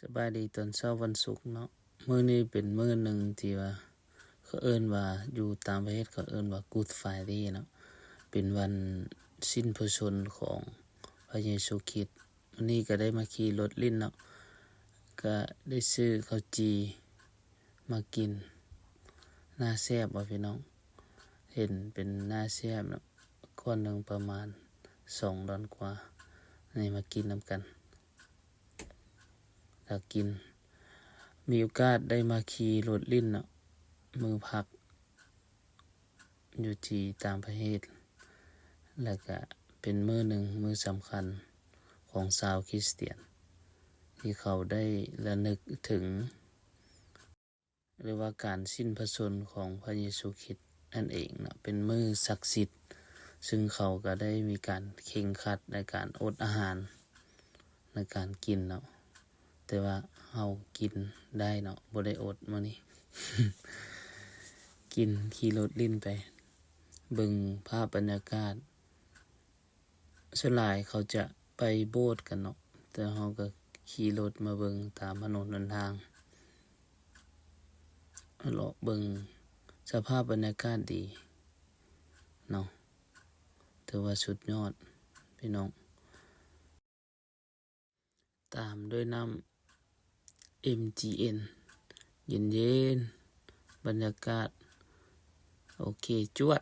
ສະບາຍດີຕອນເຊົ້າວັນສຸກເນາະ. ມື້ນີ້ເປັນມື້ໜຶ່ງທີ່ວ່າ ເຂົາເອີ້ນວ່າ ຢູ່ຕ່າງປະເທດເຂົາເອີ້ນວ່າ Good Friday ເນາະ, ເປັນວັນສິ້ນພະຊົນຂອງພະເຢຊູຄຣິດ. ມື້ນີ້ກໍໄດ້ມາຂີ່ລົດຫຼິ້ນເນາະ, ກໍໄດ້ຊື້ເຂົ້າຈີ່ມາກິນ. ໜ້າແຊບບໍ່ພີ່ນ້ອງ? ເຫັນເປັນໜ້າແຊບເນາະ, ກ້ອນໜຶ່ງປະມານສອງດອນກວ່າ. ນີ້ມາກິນນຳກັນ. ຖ້າກິນ ມີໂອກາດໄດ້ມາຂີ່ລົດຫຼິ້ນເນາະ ມື້ພັກຢູ່ທີ່ຕ່າງປະເທດ ແລ້ວກະເປັນມື້ໜຶ່ງ ມື້ສຳຄັນຂອງຊາວຄຣິສຕຽນ ທີ່ເຂົາໄດ້ລະນຶກເຖິງ ຫຼືວ່າການສິ້ນພະຊົນຂອງພະເຢຊູຄຣິດນັ້ນເອງເນາະ, ເປັນມື້ສັກສິດ ຊຶ່ງເຂົາກໍໄດ້ມີການເຄັ່ງຄັດໃນການອົດອາຫານ ໃນການກິນເນາະ. ແຕ່ວ່າເຮົາກິນໄດ້ເນາະ, ບໍ່ໄດ້ອົດມື້ນີ້. ກິນ ຂີ່ລົດຫຼິ້ນໄປ ເບິ່ງພາບບັນຍາກາດ. ສ່ວນຫຼາຍເຂົາຈະໄປໂບດກັນເນາະ, ແຕ່ເຮົາກໍຂີ່ລົດມາເບິ່ງຕາມຖະໜົນຫົນທາງ ເລາະເບິ່ງສະພາບບັນຍາກາດດີເນາະ, ຖືວ່າສຸດຍອດພີ່ນ້ອງ. ຕາມດ້ວຍນ້ຳ ເອັມຈີເອັນ ເຢັນໆ ບັນຍາກາດ ໂອເຄ ຈວດ.